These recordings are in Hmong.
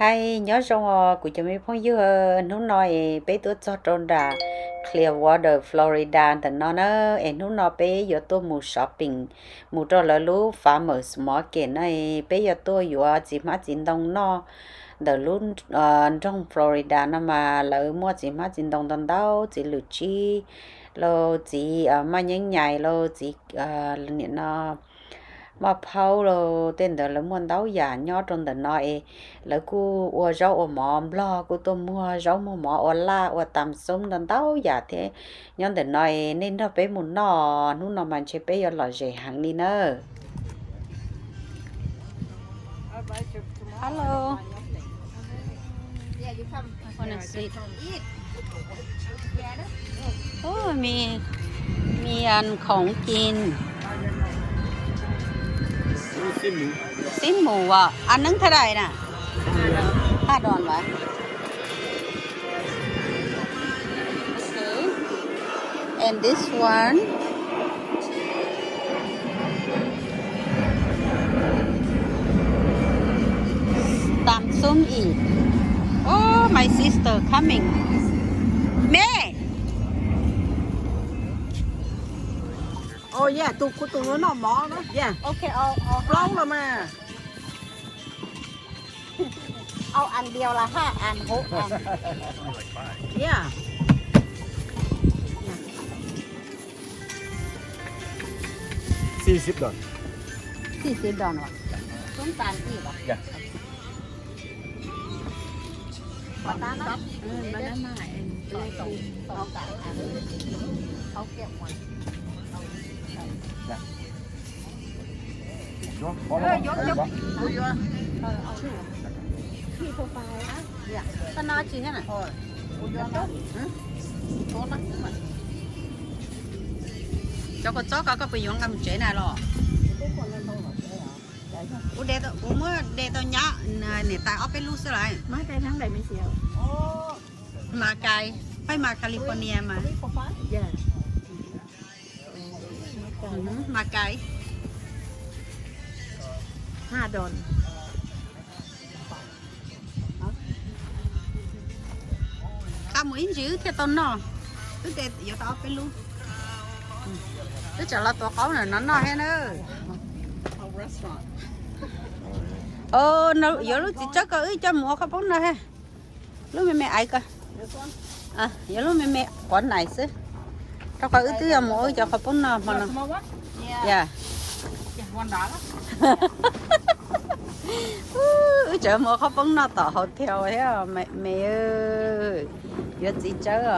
Hais nyob zoo os kuv cov me phooj ywg, hnub no es peb tuaj txog rau nram Clearwater, Florida ntawm no na, es hnub no peb yuav tuaj mus shopping mus rau lawv lub Farmers Market no, peb yuav tuaj yuav txiv hmab txiv ntoo noj. Ntawm lub nroog Florida no mas lawv muaj txiv hmab txiv ntoo ntau ntau, txiv lwm tsib los txiv maj nyeeb nyais los txiv nim no maj phaub los tej ntawd lawv muaj ntau yam nyob rau ntawm no es lawv kuj ua zaub ua mov, Nplog kuj tuaj muag zaub muag mov ua laj ua tam xoob ntau ntau yam thiab nyob ntawm no es nej nrog peb mus noj, hnub no mas ntshe peb yuav lom zem heev li na. Hello. Wanna sit? Ui, mi, mi ăn khổng kin. Xíp mus. Ăn nướng thế này nè. Hai đòn vậy. Okay. And this one. Tam xum ib. Oh, my sister coming. Me. Oh yeah, tus kuv tus noj mov na. Yeah. Okay, plaub los mas. Au ăn điều là hai ăn hộp ăn. Yeah. Xì xịp đòn. Xì xịp đòn à? Xuống bàn gì vậy? Dạ. Banana. Banana and black bean. Dạ. Tau no tsis thiab na. Cov kua txob ko koj puas yuav nqa mus tsev na los? Kuv muab de tau nyab niam tais ob peb lub xwb lawm. Mas kais, peb mas California mas. Mas kais. Qab mus ib ntsis wb thiaj tau noj. Wb de yuav tau ob peb lub. Wb tseem los tuav qaub ntawm no noj thiab na. Yuav lub txiv tsawb ko wb coj mus ua qhov poob no thiab. Lub me me aiv ko. Yuav lub me me quav nais xwb. Rau qhov wb twb yuav mus ua wb cov qhov poob no hmo no. Wb tseem mus ua qhov poob no tom hotel thiab me. Yuav txiv tsawb os.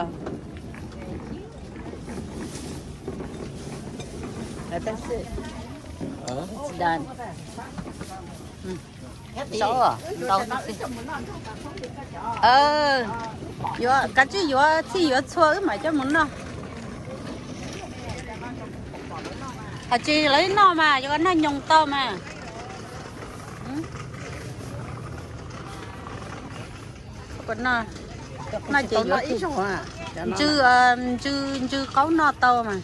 Yuav kav tsij yuav txhij yuav txhua wb mam coj mus noj. Hais tsis lawv noj mas yuav noj nyoos tau mas. Noj ces yuav ntsw, ntsw qaub noj tau mas.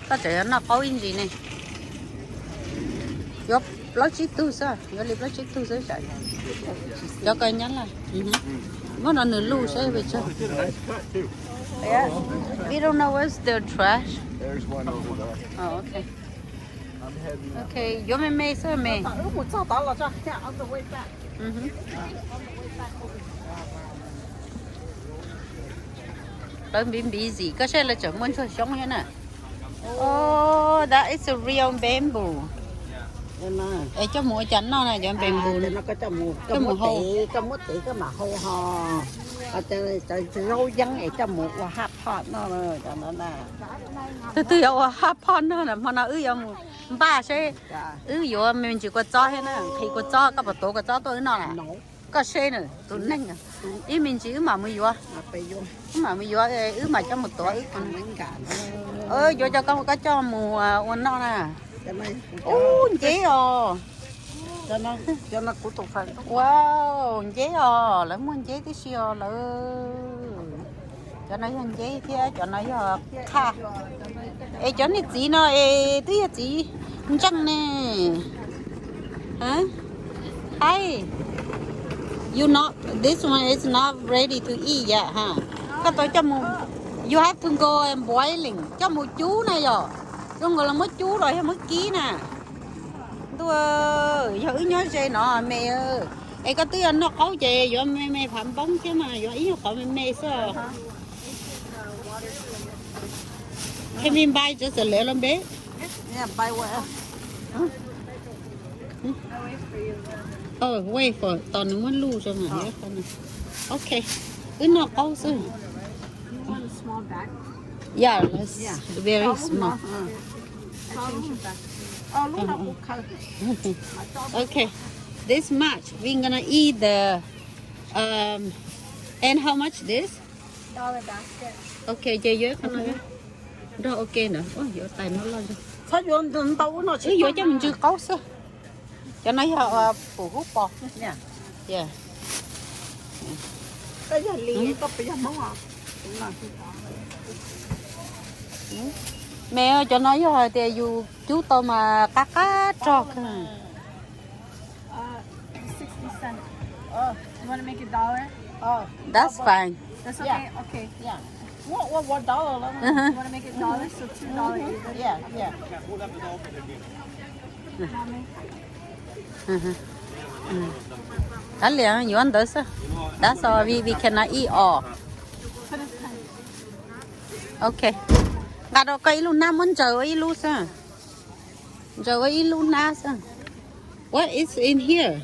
Koj tseem yuav noj qaub ib ntsis ne. Yuav plaub tsib tug xwb, yuav li plaub tsib tug xwb. Cov ko nyab laj. Muab no nws luj saib pes tsawg. We don't know where's the trash. Oh, okay. Okay, yuav me me xwb me. Lawv npiv npiv zim koj saib lawv tseem muaj ntsuag xyoob thiab na. Oh, that is a real bamboo. Es coj mus ua cas noj na cov bamboo? Coj mus hau. Zaub yeeb es coj mus ua hot pot noj. Tus twg yuav ua hot pot noj na, hmo no wb yuav mus npaj seb wb yuav me ntsis kua txob thiab na, nqhis kua txob, koj puas tuav kua txob tuaj wb noj na? Koj seb na, tus neeg, ib me ntsis wb mam mus yuav, wb mam mus yuav, wb mam coj mus tuav wb. Yuav cov ko koj coj mus ua noj na. Ub, nceb os. Wow, nceb os, lawv muaj nceb tib si os lawv. Cov no yog nceb thiab cov no yog qhaj. Es cov niag txiv no es twb yog txiv ntseej ne. Haib, You not, this one is not ready to eat yet, huh? Koj tau coj mus, you have to go and boiling. Coj mus cub na yom. Zoo nkaus los muab cub los yog muab kib na. Ntuj, yog wb nyob ze no me. Es koj twb yog noj qaub ces yuav me me phav npoob thiab mas yuav ib nyuag qhov me me xwb. Can we buy just a little bit? Yeah, buy what? Oh, wait for, tos nws muab luj rau mas. Ok, wb noj qaub xwb. You want a small bag? Yeah, let's, yeah, very small. Okay, this much. We're gonna eat the, um, and how much this? Dollar basket. Ok, ces yuav qhov no nrog. Ok na, yuav tais no loj zog. Txhob yuav ntau ub no, wb yuav coj mus ntsw qaub xwb. Cov no yog pum hub pos. Koj yog Li, koj puas yog Hmoob os? Me, cov no yog hais tias yus cub tau mas qab qab rog kawg. Sixty cents. Oh, you want to make it dollar? Oh, that's fine. That's okay? Yeah. Okay. Yeah. What, what, what dollar? Uh-huh. You want to make it dollar? So two dollar even. Yeah, yeah. Kav liam, yuav ntawd xwb. That's all, we, we cannot eat all. Ok. Nqa rau koj ib lub hnab, muab ntsaws ua ib lub xwb. Ntsaws ua ib lub hnab xwb. What is in here?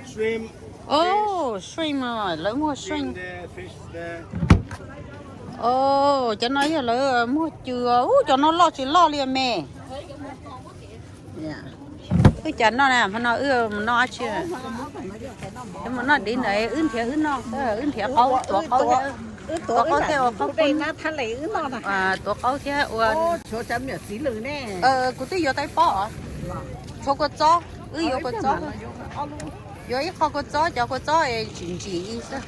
Shrimp. Oh, shrimp, lawv muag shrimp. Oh, cov no yog lawv muag cw. Ub, cov no loj tsis loj li me. Wb cas noj na, hmo no wb mus noj dab tsi? Wb mus noj div ntawd, wb nrhiav wb noj, wb nrhiav qaub, tuav qaub thiab, tuav qaub thiab ua qaub, tuav qaub thiab ua. Kuv twb yuav tais pob, tshuav kua txob, wb yuav kua txob, yuav ib qho kua txob, cov kua txob es tsis ntsim li xwb.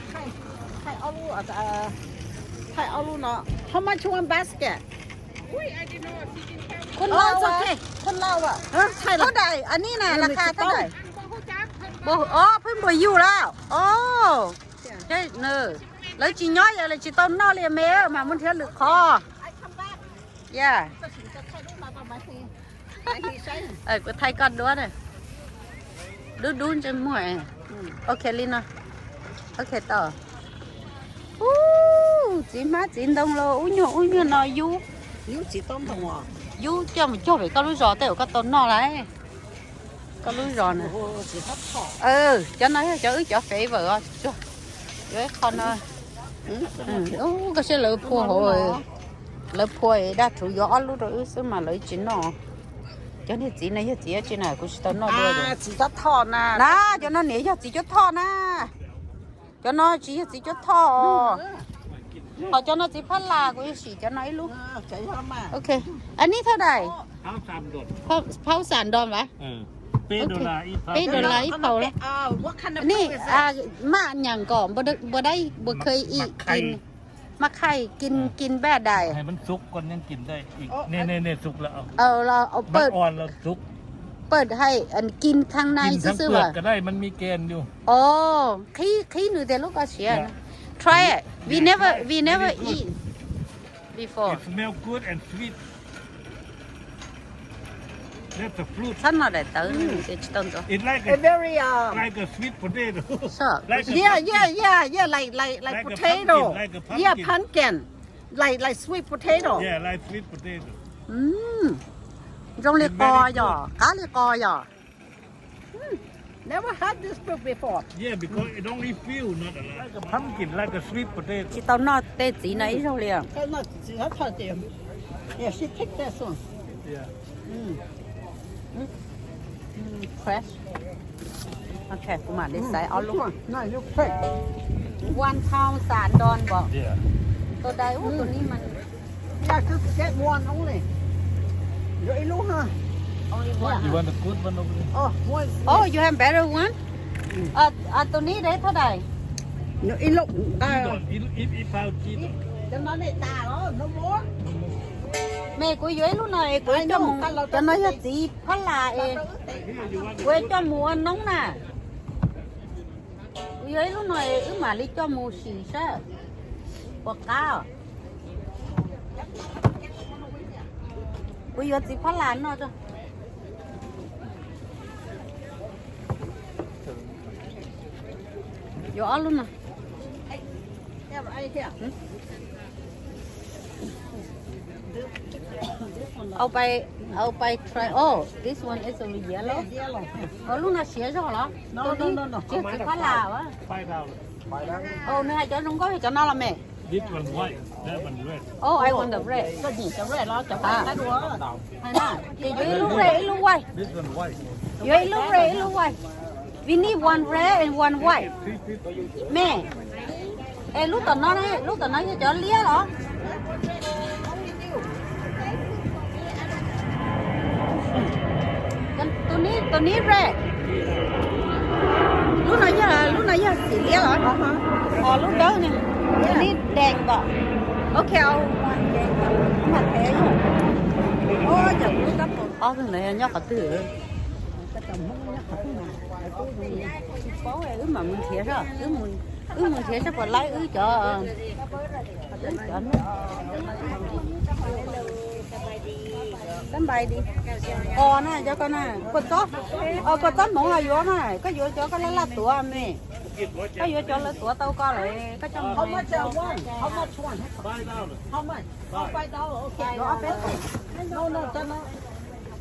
How much one basket? Ua, ua, ua daim, a ni na, la kha thaj daim. Pheej npuas yus lawm. Lawv tsis nyob yog lawv tsis tau noj li me, mas muaj nrhiav lwm qhov. Yeah. Kuv thaij koj duab na. Dub dub ntsej muag. Ok li no. Ok tau. Ub, txiv hmab txiv ntoo los ub nyuag ub nyuag no yub. Yub coj mus cog pem koj lub zos tej uas koj tau noj lawm. Koj lub zos na. Cov no yog cov wb cov favourite os. Yuav ib qho no. Koj saib lawv phua hauv, lawv phua daj rhuv yuav ob lub rau wb xwb mas lawv tsis noj. Cov niag txiv no yog txiv dab tsi na, kuv tsis tau noj dua. Na, cov no niam yog txiv cuab thoj na. Cov no tsis yog txiv cuab thoj. Ho cov no txiv phab las, kuv yuav sim cov no ib lub. Ok. An nib thaj daim? Phauj xam nrog mas. Peb dollar ib phau. Ni, maj nyam nkom npua dai npua kha ib kis. Mas khaij kis kis npaj dais. Pawj hais kis thaj nais xwb xwb as. Qhib qhib nws tias lub koj siav. Try it. We never, we never eat before. Txhob noj daim tawv, tsis tau ntxuav. Yeah, yeah, yeah, yeah, like, like, like potato. Yeah, pumpkin. Like, like sweet potato. Zoo li qos yom, qab li qos yom. Never had this fruit before. Tsis tau noj tej txiv no ib zaug li. Fresh. Ok, kuv mam li xaiv ob lub. One pound xam nrog npom. Tus dais ub tus ni mas. Oh, you have better one? Tus ni dais thaj dais. Me, kuv yuav ib lub no es kuv coj mus, cov no yog txiv phab las es kuv coj mus ua noob na. Yog ib lub no wb mam li coj mus sim saib puas qab os. Kuv yuav txiv phab las no tso. Yuav ob lub no. I'll buy, I'll buy try. Oh, this one is a yellow. Oh, lub no siav zog los? Tus no, no, no, no. Tsis yog txiv phab las. Oh, nws hais cov zoo nkauj yog cov no los me? This one white, that one red. Oh, I want the red. Koj nyiam cov red los cov white qab dua. Ces yuav ib lub red, ib lub white. This one white. Yuav ib lub red, ib lub white. We need one red and one white. Me, es lub tom no ne, lub tom no yog cov liab los? Tus ni, tus ni red. Lub no yog, lub no yog xim liab los? Ho lub dawb ne. Tus ni dees npam. Ok, au. Ob tug ntawd nyob qhov twg? Tsis paub, wb mam mus nrhiav saib, wb mus nrhiav saib puas laib wb cov, wb cov. Qos na, cov ko na, kua txob, kua txob hmoov los yuav mas, koj yuav cov koj laj laj tuav me. Koj yuav cov lawv tuav tau koj lawm koj coj mus. How much, uh, one? How much one? How much? Oh, five dollar. Okay, yuav ob peb. No, no, cov no,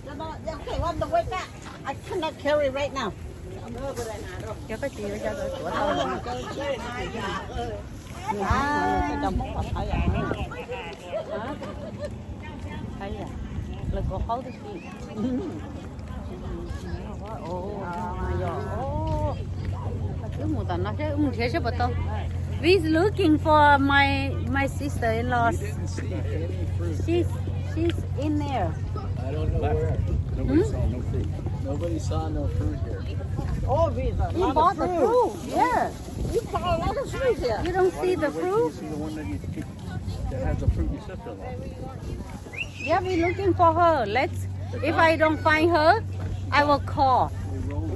cov no, okay, on the way back. I cannot carry right now. Cov koj tsis yuav cov lawv tuav tau. Cov Hmoob qhov Thaib. Lawv tuav qaub tib si. Wb mus tom no seb, wb mus nrhiav seb puas tau. We looking for my, my sister-in-law. She's, she's in there. I don't know where. Nobody saw no fruit. Nobody saw no fruit here. Oh, we bought the fruit. Yeah. You bought a lot of fruit here. You don't see the fruit? That has a fruit receptor. Yeah, we looking for her. Let's. If I don't find her, I will call.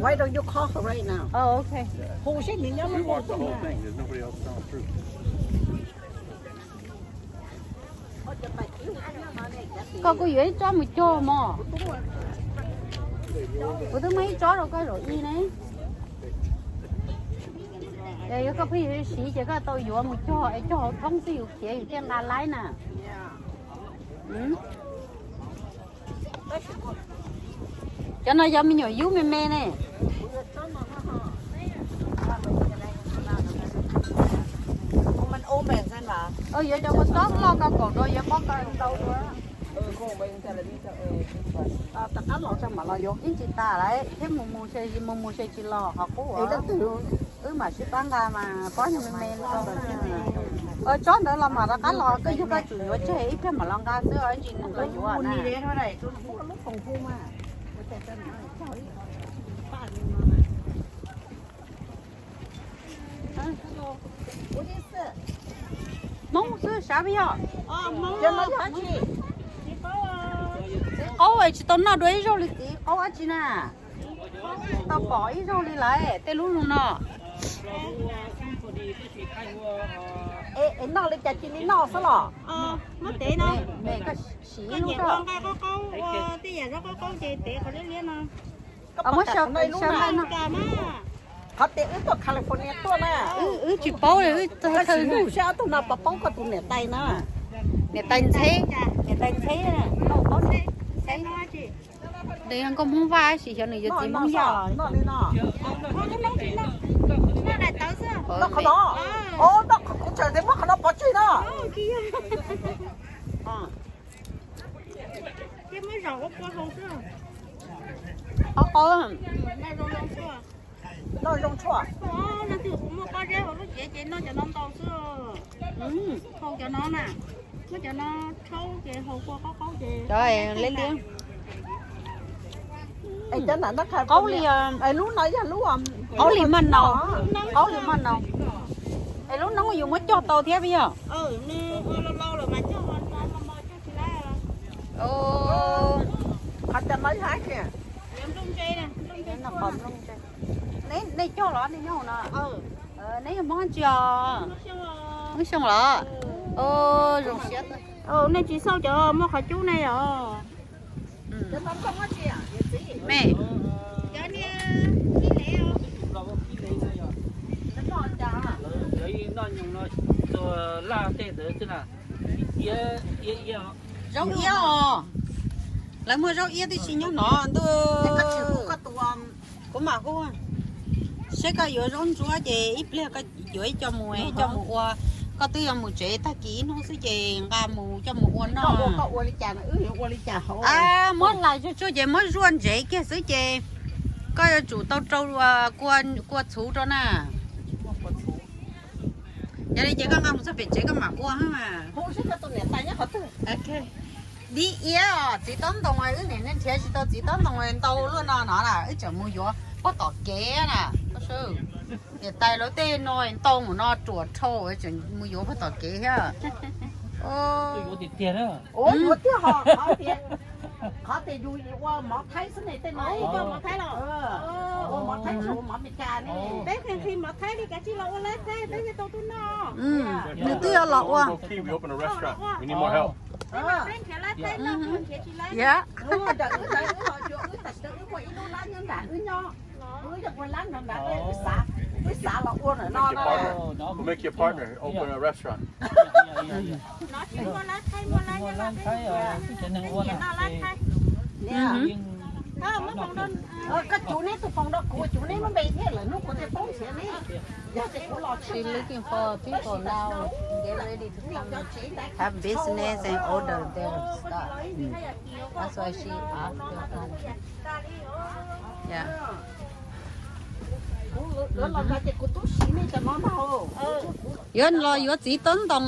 Why don't you call her right now? Oh, okay. Hu seb nws nyob lub no. There's nobody else selling fruit. Koj kuj yuav ib tsob mus cog mog. Kuv twb muaj ib tsob rau koj zaum ib ne. Es yog koj pheej yuav siv ces koj tau yuav mus cog es cog hauv thoob xwb yus khiav yus thiaj nqa laib na. Cov no yog me nyuam yub me me ne. Yuav cov kua txob loj ko kaum dua yuav pob kawg ntau dua. Tom qab los tso mam los yuav ib tsis tas lawm thiab, mus mus se mus mus se tsis los qhov qub. Wb mam sib pab nqa mas pob me me. Tsob ntawd los mam rov qab los, koj yog koj tsum yuav tseg ib pliag mam los nqa xwb, ib ntsis neeg los yuav na. Hmoob xwb sav yog. Txiv qaub tsis tau noj dua ib zaug li, txiv qaub dab tsi na. Tsis tau pom ib zaug li lawm tej lub lug no. Es noj li cas cia li noj xwb los? Muab tev no, me koj siv ib lub nqa qaub qaub, tej yam zaub qaub qaub ces tev qhov liab liab no. Muab xyaw nqaij no. Qhov tias wb tuaj California tuaj na. Wb tsis paub li, wb tsis paub li. Ob tug no puas paub koj tus niam tais na? Niam tais Ntxheb, niam tais Ntxheb, paub Ntxheb. Nws yog nkauj Hmoob Vaj tab sis xyov nws yuav txiv Hmoob Yaj. Noj qhov no. Noj qhov kuv tseem muab qhov no pov tseg no. Qhov qhov. Noj zoo tshuaj. Muaj pob zeb hauv lub cev ces noj cov no ntau xwb. Hau cov no na, muab cov no rhaub ces hau kua qaub qaub ces. Cov liab liab. Qaub li, lub no yog lub, qaub li maj nau, qaub li maj nau. Es lub noob yus muab cog tau thiab puas yog? Qhov cov no yog dab tsi? Nej cog los nej nyob hauv no? Neb yog Hmoob tsi os? Hmoob Xyooj los? Zoo siab. Nej tsis xauj cov muaj qhov cub ne os? Me. Zaub iab os. Lawv muaj zaub iab tib si nyob no ntuj. Kuv mam hu seb koj yuav zaub ntsuab ces ib pliag koj yuav ib co mus, ib co mus ua. Koj twb yuav mus tsev tag kis ib hnub xwb ces nqa mus coj mus ua noj. Muab hlais tsuag tsuag ces muab zuaj ntsev kiag xwb ces koj yuav tsum tau rau kua txhuv rau na. Yog li ces koj nqa mus txog pem tsev koj mam ua mas. Dib iab os, txiv taub ntoo, wb niam nrhiav tsis tau txiv taub ntoo ntau luaj no no na, wb tseem mus yuav puag tom kev na. Niam tais lawv tej no ntau mus no ruam dhau, tseem mus yuav puag tom kev thiab. Yuav tiag ho, qhov tias yus ua mov thaib xwb ne, tej no ua mov thaib los, ua mov thaib tsis ua mov Meskas ne. Peb nqhis mov thaib li kav tsij los ua lawv thaib peb thiaj tau tuaj noj. Nws twb yuav los ua. Wb nrhiav lawv thaib no, nrhiav tsis lawv. Ntawm wb, ntawm wb ho cuag wb tam sim no wb muaj ib lub lab nyob nram wb nyob, wb yog ua lab nrog nram wb xav, wb xav los ua ntawm no. We'll make you a partner, open a restaurant. No tsis muaj lawv thaib, muaj lawv nyob no peb nrhiav noj lawv thaib. Koj cuv neb tus foos rau kuv, cuv neb lub npe thiab lawm hnub kuv thiaj paub nrhiav neb. Yog tias kuv los tsis She's looking for people now. Get ready to come have business and order their stuff. That's why she asked your husband. Yeah. Kuv los ntawd ces kuv twb siv nej cov no ntag. Yuav los yuav txiv taub ntoo,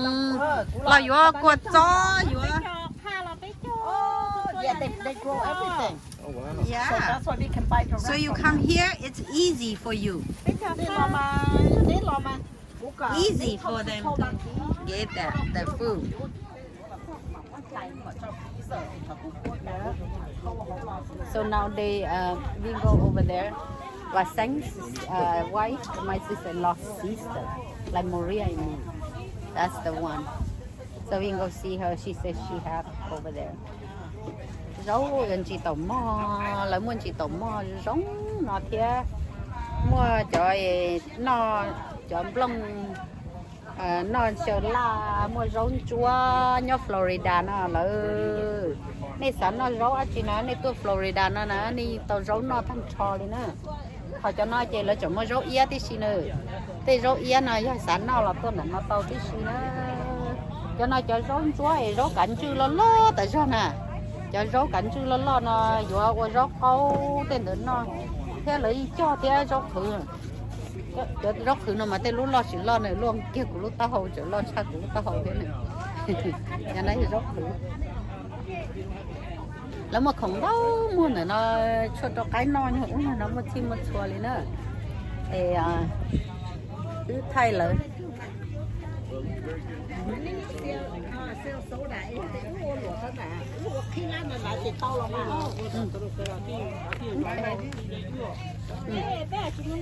los yuav kua txob, yuav. Yeah. So you come here, it's easy for you. Easy for them to get the, the food. So now they, uh, we go over there. Vaseng's, uh, wife, my sister-in-law's sister, like Maria and me. That's the one. So we go see her. She says she have over there. Zaub ntsis taum mog, lawv muaj ntsis taum mog zoo no thiab. Muaj cov noj, cov nplooj noj xyaw laj, muaj zaub ntsuab nyob Florida no lawm. Nej xav noj zaub dab tsi na, nej tuaj Florida no na, nej tau zaub noj tag nrho li na. Ho cov no ces lawv tseem muaj zaub iab tib si na. Tej zaub iab no yog xav noj los tuaj ntawm no tau tib si na. Cov no cov zaub ntsuab es zaub kav ntswj loj loj tas zog na. Cov zaub kav ntswj loj loj no yuav ua zaub qaub tej ntawd noj thiab lawv yeej cog thiab zaub qhwv. Cov zaub qhwv no mas tej lub loj tsis loj na, luaj kiag kuv lub taub hau, tseem loj tshaj kuv lub taub hau thiab na. Cov no yog zaub qhwv. Lawv muaj khoom ntau muag ntawm no, tshuaj rau qaib noj nyuag ub nyuag no muaj txhij muaj txhua li na. Es wb thaij lawv.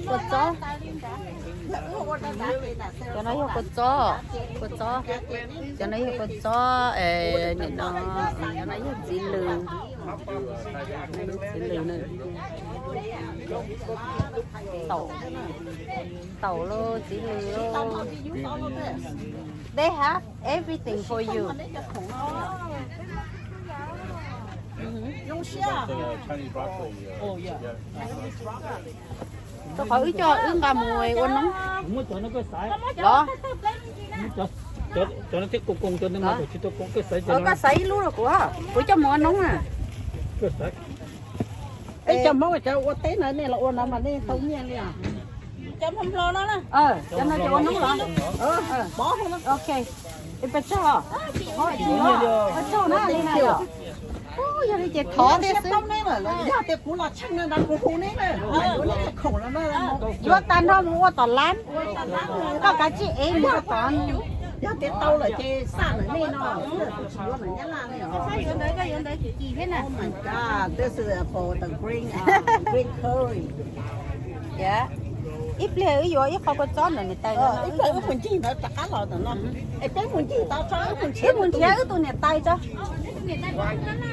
Kua txob. Cov no yog kua txob, kua txob. Cov no yog kua txob, nim no, cov no yog txiv lws. Txiv lws na. Taum, taum lauj, txiv lws lauj. They have everything for you. Rau qhov wb coj wb nqa mus ua noob los. Koj xaiv ib lub rau kuv, kuv coj mus ua noob na. Peb cov Hmoob cov ua teb na, nej los ua no mas nej tau nyiaj li os. Cov no cov ua noob los? Ok. Pes tsawg? Pes tsawg na li na? Yog li ces thov thiab xwb. Yog tias kuv los tsheej no ntag kuv hu neb na, yuav tag nrho mus ua tom lab. Koj kav tsij ev mus rau tod. Yog tias tau lawm ces xa lawm nej no, kuv tsis yuav lawm Nyab Laj li os. Yuav ntawd, koj yuav ntawd chim chim thiab na. Oh my God, this is for the green, uh, green curry. Yeah. Ib pliag wb yuav ib qho kua txob ntawm niam tais no. Ib pliag wb mus ncig ntawd rov qab los ntawm no. Es peb mus ncig tau tso, wb mus nrhiav wb tus niam tais tso.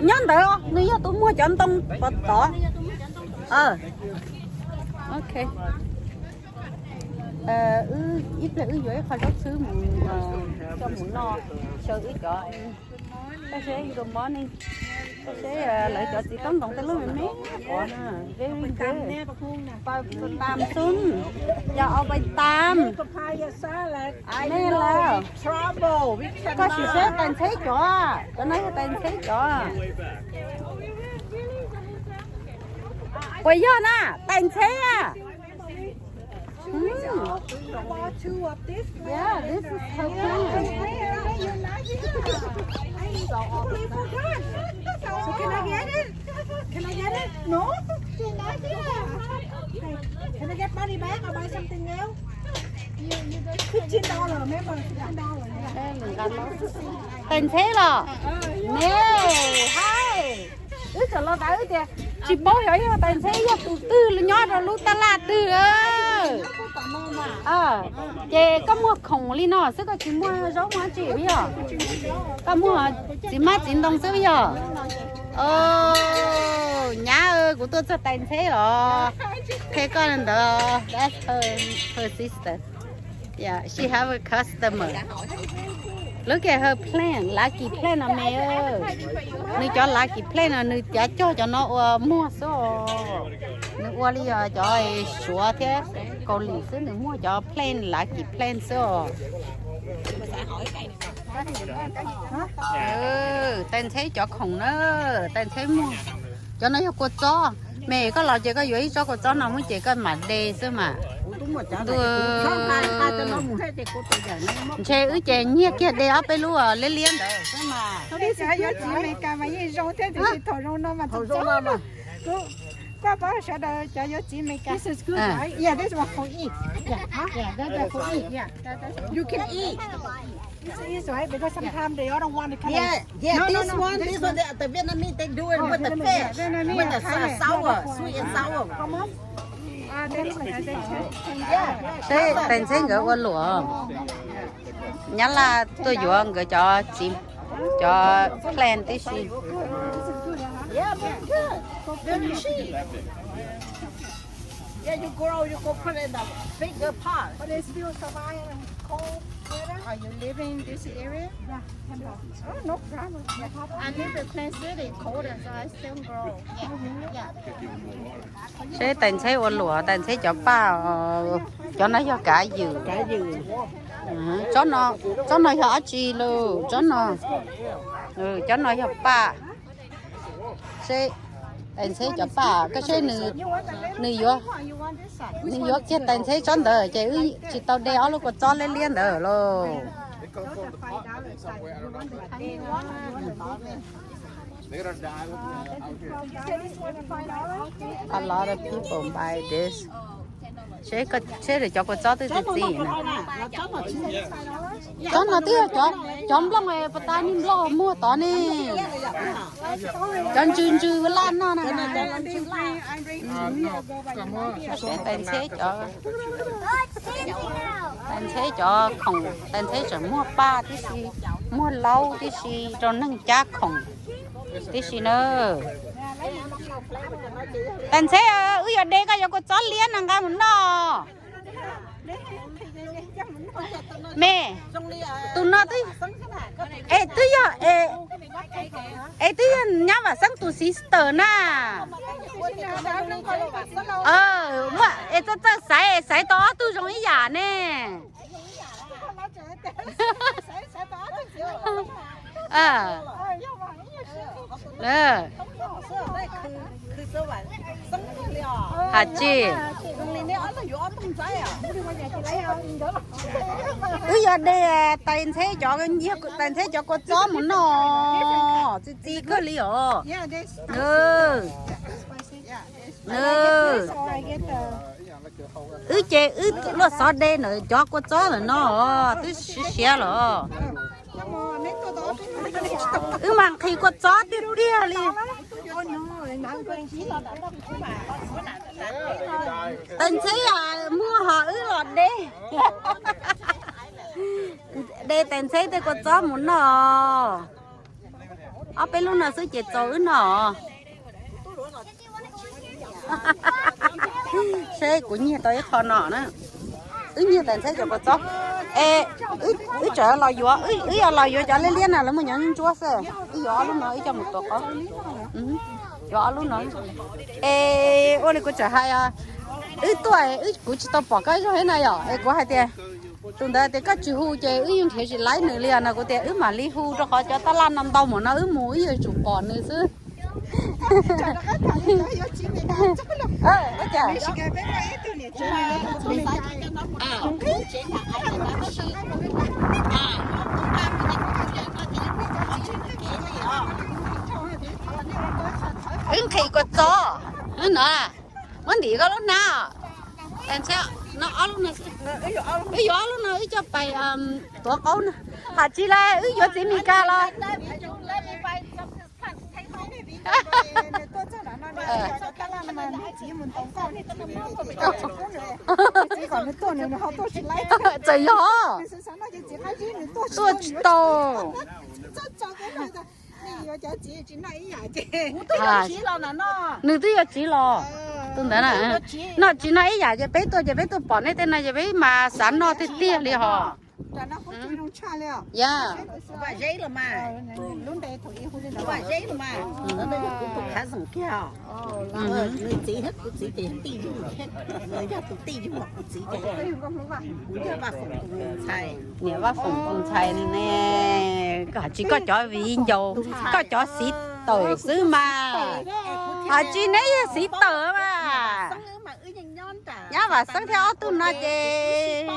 Nyob ntawd os, nws yog tus muag cov ntoo pov tod. Ok. Ib pliag wb yuav ib qho zaub txhwb mus, coj mus noj xyaw wb cov. Koj seb, good morning. Koj seb lawv cov txiv taub ntoos tej lub me me qhov na, very good. Pab tus tam xub, yog au pais tam. Koj sim saib tais ntxheb cov, cov no yog tais ntxheb cov. Puas yog na, tais ntxheb a? Yeah, this is her plant. So can I get it? Can I get it? No? Can I get money back? I'll buy something else. Fifteen dollar, remember, fifteen dollar. Tais ntxheb los? Ne, hi. Wb txawm los tas wb tias tsis paub xyov yog tais ntxheb yog tus twg nyob rau lub tab laj twg. Ces koj muag khoom li no xwb, koj tsis muag zaub muag tsi yog? Koj muag txiv hmab txiv ntoo xwb yog? Nyab, kuv tuaj txog tais ntxheb los qhia koj ntawd. That's her, her sister. Yeah, she have a customer. Look at her plant, lucky plant no me. Nws cov lucky plant no nws cav cog cov no ua muag xwb os. Nws ua li yog cov Suav thiab Kaus Lim xwb, nws muag cov plant lucky plant xwb os. Tais ntxheb cov khoom na, tais ntxheb muag. Cov no yog kua txob. Me koj los ces koj yuav ib tsob kua txob no muab ces koj mam de xwb mas. Ntshe wb ces nyiag kiag de ob peb lub liab liab ntawd xwb mas. Koj paub sawv daws cov yuav txiv Amelikas. Seb tais ntxheb nkawd ua luam. Nyab Laj tuaj yuav nkawd cov txiv, cov plant tib si. Seb tais ntxheb ua luam, tais ntxheb cov paj, cov no yog kav ywm. Tsob no yog dab tsi lauj? Tsob no, cov no yog paj. Seb tais ntxheb cov paj, koj seb nws, nws yuav kiag tais ntxheb tsob ntawd ces wb tsis tau de ob lub kua txob liab liab ntawd lauj. A lot of people buy this. Seb, seb cov kua txob twb txiv txiv na. Tsob no twb yog cov nplooj, pas tas niag nplooj muag tod ne. Cov ntsws ntsws laj no na. Tais ntxheb cov, tais ntxheb cov khoom, tais ntxheb tseem muag paj tib si, muag laub tib si rau neeg cab khoom tib si na. Tais ntxheb, wb yuav de koj cov kua txob liab no nqa mus noj. Me, tus no twb, es twb yog, es twb yog nyab Vam Xeeb tus sister na. Muaj es txawj txawj xaiv, xaiv tau ob tug zoo ib yam ne. Has tsis, wb yuav de tais ntxheb cov, tais ntxheb cov kua txob mus noj, txi txiv kawg li os. Wb ces wb luaj xov de ntawm cov kua txob ntawm no twb siav siav los. Wb mas nqhis kua txob tiag tiag li. Tais ntxheb muag hos Ntxheb tej kua txob mus noj. Ob peb lub no xwb ces txaus wb noj. Seb kuv nyiag tau ib qho no na. Wb nyiag tas Ntxheb cov kua txob. Es wb tseem los yuav, wb yuav los yuav cov liab liab no lawv muaj nyob ntsuab xwb. Wb yuav ob lub no wb coj mus tuav qaub. Yuav ob lub no. Es ua li kuv tseem hais, wb tuaj, kuv tsis tau pom koj ib zaug thiab na yom, es kuv hais tias, tus ntawd tias koj tsis hu ces wb yeej nrhiav tsis laib nws li os no. Kuv tias wb mam li hu rau qhov cov tab laj no ntau mus no wb mus wb yuav tsum pom nws xwb. Wb nqhis kua txob no, muab ntim koj lub hnab. Wb yuav ob lub no wb coj pais tuav qaub na. Hais tsis li wb yuav txiv Mes Kas los. Txawm yog tuaj tsis tau. Nws twb yuav tsiv los, tus ntawd na. Noj tsis noj ib yam ces peb tuaj ces peb tuaj pom nej tej no ces peb mas xav noj tiag tiag li hos. Ya. Niam Vaj Foom tus ntxhais ne, koj tsis koj cov viv ncaus, koj cov xib tawm xwb mas. Hais tsis neb yog xib tawm mas. Nyab Vam Xeeb thiab ob tug no ces.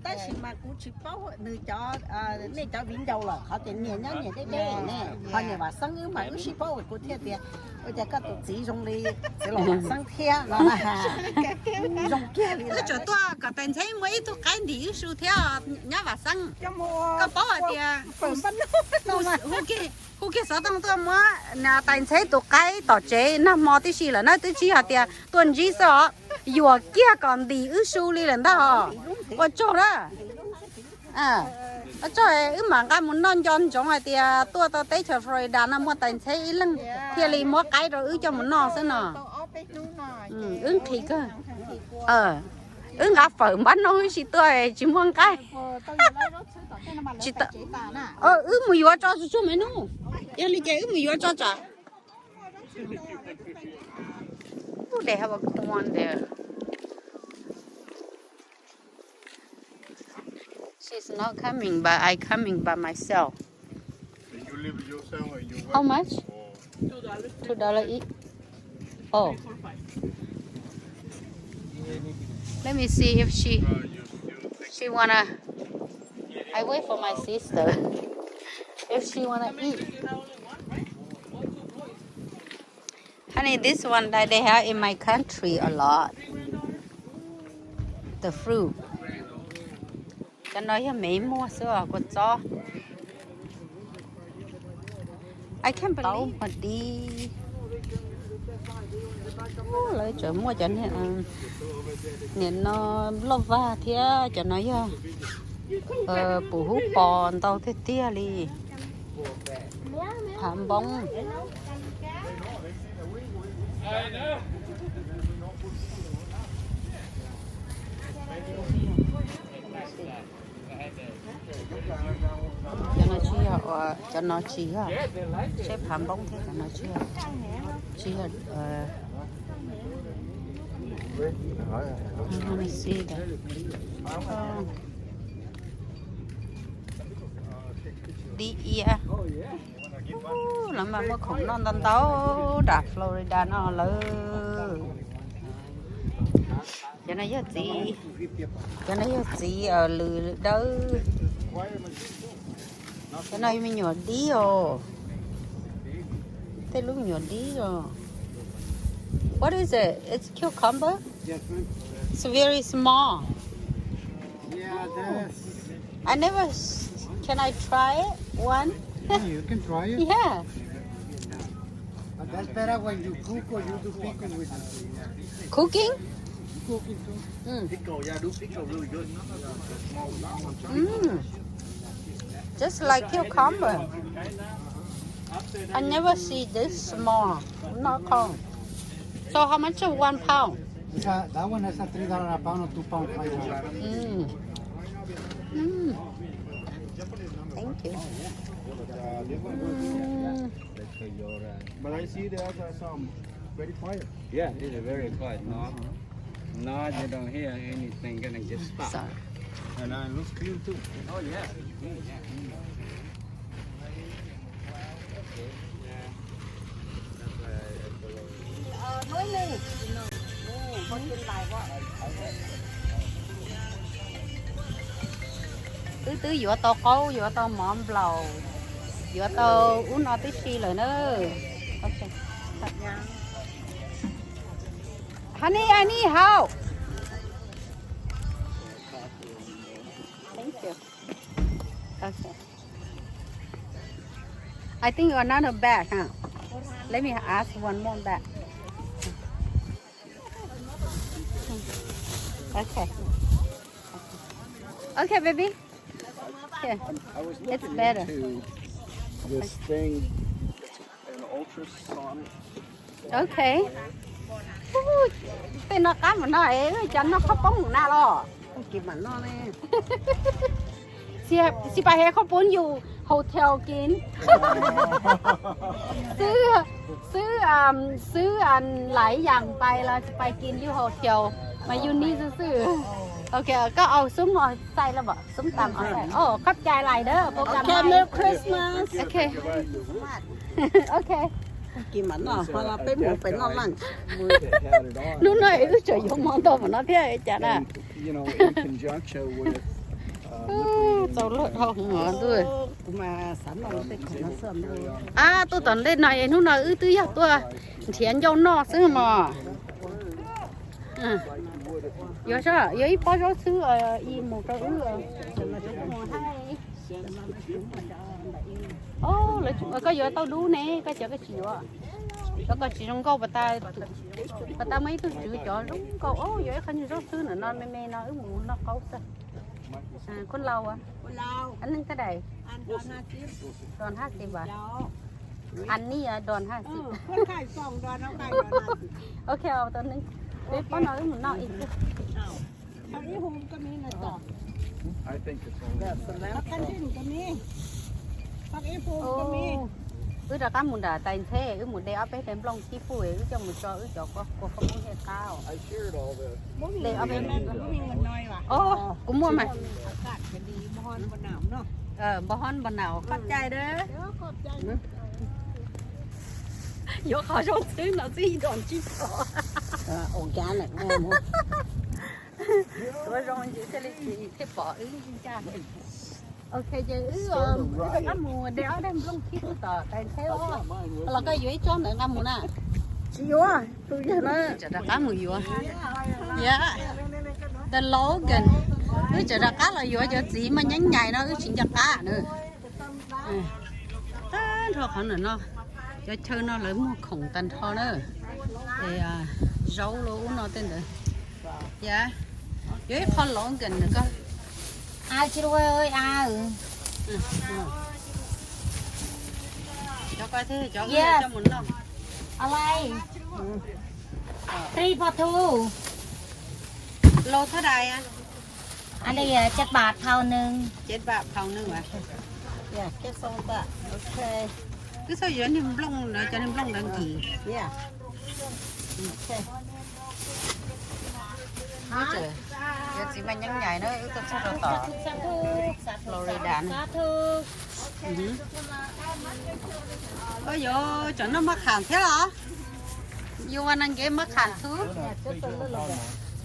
Tab sis mas kuv tsis paub nws cov, nej cov viv ncaus lawm qhov tias niam nyob niam deb deb ne, ho niam Vam Xeeb wb mas wb sib paub, kuv thiaj tias ua cas koj tus txiv zoo li txiv laus Vam Xeeb thiab no. Zoo kiag li. Wb tseem tuaj kom tais Ntxheb muab ib tug qaib ntim wb su thiab nyab Vam Xeeb. Koj paub hais tias hu kiag xov tooj tuaj muab tais Ntxheb tus qaib tom tsev nag hmo tib si lawm na, twb tsis hais tias tuaj ntsib xwb os, yuam kiag kom ntim wb su li lawm ntag os. Ua tsaug na. Ua tsaug, wb mam nqa mus noj nco ntsoov hais tias tuaj tau teb chaws Florida no muaj tais Ntxheb ib leeg thiaj li muab qaib rau wb coj mus noj xwb no. Wb nqhis kawg. Wb nqa fawm npab no wb tsis tuaj tsis muaj nqaij. Wb mus yuav tso tsuag tsuag me nub. Yog li ces wb mus yuav tso tsam. They have a corn there. She's not coming, but I coming by myself. How much? Two dollar each. Oh. Let me see if she she wanna. I wait for my sister. If she wanna eat. Honey, this one that they have in my country a lot. The fruit. Cov no yog me muag xwb os, kua txob. I can't believe. Tau muag dib. Lawv tseem muaj cov niag no loj vag thiab, cov no yog pum hub pos ntau tiag tiag li. Phav npoob. Cov no tsis yog, cov no tsis yog, seb phav npoob thiab cov no tsis yog, tsis yog. Let me see the, dib iab. Lawv mas muaj khoom noj ntau ntau nram Florida no lawm. Cov no yog txiv, cov no yog txiv lws dawb. Cov no me nyuam dib os. Tej lub me nyuam dib os. What is it? It's cucumber? It's very small. I never. Can I try it? One? Yeah, you can try it. Yeah. But that's better when you cook or you do pickle with it. Cooking? Cooking too. Mm. Pickle, yeah, do pickle really good. Mm. Just like cucumber. I never see this small. Not corn. So how much is one pound? It's a, that one has a three dollar a pound or two pound five dollar. Mm. Mm. Thank you. Mm. But I see there's uh, some very quiet. Yeah, it's very quiet. No, no, you don't hear anything gonna get stuck. Sorry. And uh, it looks clean too. Oh yeah. Mm, yeah. Mm. Okay. Yeah. That's why I, I follow. Wb twb yuav tau qaub, yuav tau mov nplaum, yuav tau ub no tib si lawm na. Honey, I need help. Thank you. Okay. I think another bag, huh? Let me ask one more bag. Okay. Okay, baby. Here. I was It's looking better. Into this thing, an ultrasonic. Okay. Tej no qab mus no es wb cov noj khaub poob mus na los. Kis mam noj ne. Xi pas hev khaub poob yus hotel kis. Xwb, xwb, xwb laiv yam pais los pais kis yus hotel mas yus ni xwb xwb. Ok, koj au xub mos xais los pom xub tam os. Ov, qhov cai lais dab pab kam. Ok, Merry Christmas. Ok. Ok. Kis mam noj, ho los peb mus pem noj laj. Hnub no wb tseem yuav mov ntau mam no thiab cas na. Txaus luag dhau ntuj. Ab, tuaj tom ntej no es hnub no wb twb yog tuaj nrhiav ncauj noj xwb mos. Yuav, yuav ib pob zaub xwb, ib mus rau wb. Koj yuav tau dub ne, koj cov koj tsis yuav. Cov koj tsis zoo nkauj, pas tas muaj ib tug tswv cov zoo nkauj, yuav ib qho nyuag zaub xwb na, no me me no wb mus noj qaub xwb. Khuj lau, neeg tab dais. Don hab xib as. An ni don hab xib. Ok, peb pob no wb mus noj ib. Wb rov qab mus nram tais ntxheb, wb mus de ob peb tais nplooj tib puj, wb coj mus tso wb cov kua khaub poob thiaj qab. De ob peb, kuv muaj mas. Npau hob npau nas, qhov cai dab. Yuav qhov zoo xwb no xwb ib dos tsib pom. Tuav zoo ntsis thiaj li tsis thiaj pom wb ncaj. Ok, ces wb rov qab mus de ob daim nplooj tib puj tom tais ntxheb os. Los koj yuav ib tsob ntawd nqa mus na. Tsis yuav, tus yawg na. Tseem rov qab mus yuav. Yog, the Logan. Wb tseem rov qab los yuav cov txiv maj nyeeb nyais no wb tsis nco qab na. Tag nrho qhov ntawm no, cov chaw no lawv muag khoom tag nrho na. Es zaub los ub no tej ntawd. Yog, yuav ib qho Logan na koj. Cov ko thiab cov wb coj mus noj. Three for two. Lau thab dais? An li, jet bam phau nws. Jet bam phau nws as. Wb txhob yuav niag nplooj ntawd, cov niag nplooj ntawd nkim. Yuav txiv maj nyeeb nyais na, wb tuaj txog rau tom Florida na. Koj yuav cov noj maj kham thiab los? You wanna get maj kham too?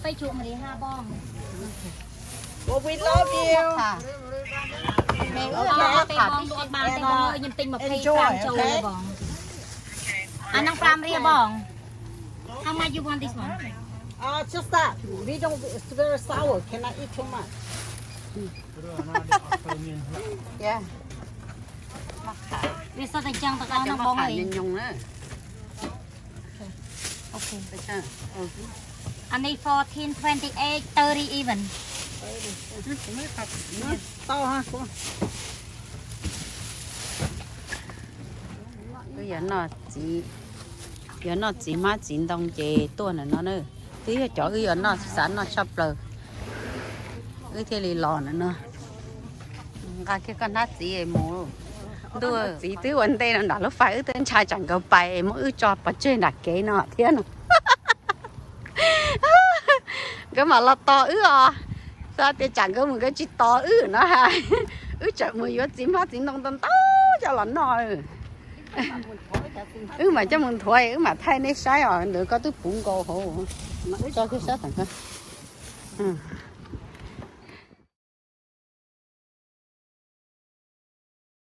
Peb chum li ha bong. Well, we love you. Enjoy, okay? Anong pram ria bong? How much you want this one? Uh, just that. We don't, it's very sour. Cannot eat too much. Yeah. Maj kham. Maj kham nyoos nyoos na. Okay. Ani fourteen, twenty-eight, thirty even. Tau ha. Yuav noj txiv, yuav noj txiv hmab txiv ntoo ces tuaj ntawm no na. Twb yog cov wb yuav noj xav noj tshaj plaws, wb thiaj li los ntawm no. Nqa kiag koj hnab txiv mus. Ntuj, txiv twb ua ntej no nram lub fais, wb twb ntshai tsam nkawd pais muab wb tso pov tseg nram kev no thiab no. Nkawd mam los tos wb os. Xav tias tsam nkawd mus nkawd tsis tos wb no ha. Wb tseem mus yuav txiv hmab txiv ntoo ntau ntau coj los noj. Wb mam coj mus nthuav, wb mam thaij nej saib os, ntawd koj twb puv nkaus hauv. Tso kiag sab tom koj.